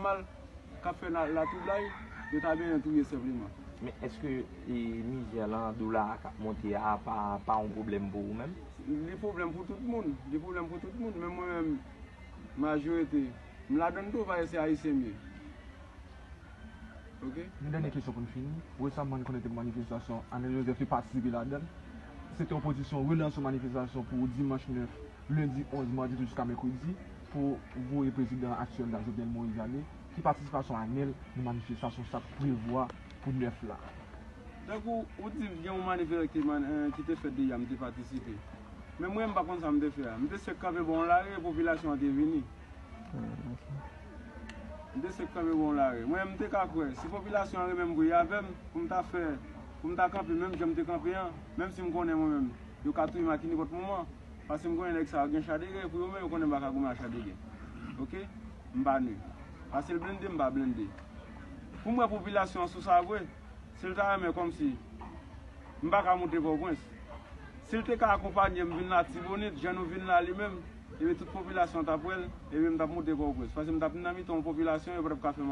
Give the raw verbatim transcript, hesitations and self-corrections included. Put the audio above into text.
mal, k ap fè la, latwoublay, yo ta benyen touye senpleman. Men èske e, mizè lan, dola a k ap monte a, pa, pa yon pwoblèm pou ou menm? Li pwoblèm pou tout moun. Li pwoblèm pou tout moun. Men mwen menm, majorite, m ladann tou, paske se Ayisyen m ye. Ok? Yon dènye kesyon pou n fini. Resaman, n konnen te gen manifestasyon, Arnel Joseph te patisipe ladan l. Se te yon pozisyon relans yon manifestasyon pou dimanch nèf, lendi onz, madi tou jiska mèkredi, pou voye prezidan aktyèl la, Jovenel Moïse, ale. Ki patisipasyon Arnel nan manifestasyon sa k prevwa pou nèf la? Tankou ou di gen yon manifestasyon ki te fèt deja, m te patisipe. Men mwen, m pa konn sa m te fè a. M te sèk kanpe bò yon lari, popilasyon an te vini. M te sèk kanpe bò yon lari. Mwen, m te ka kwè, si popilasyon an renmen m vre avè m, pou m ta fè, pou m ta kanpe menm jan m te kanpe an, menm si m konnen mwen menm, yo ka touye m ak nenpòt moman, paske m konnen nèg sa yo gen cha de gè, pou yo menm, yo konnen m pa ka goumen ak cha de gè. Ok? M pa ni. Paske l blende, m pa blende. Pou m wè popilasyon an sou sa vre, si l ta renmen kòmsi m pa ka moute Pòtoprens. Si l te ka akonpanye m vin Latibonit, jan nou vin la li menm, ebyen tout popilasyon an t ap wè l, ebyen m t ap moute Pòtoprens. Paske m t ap nan mitan yon popilasyon, yo pa t ap ka fè m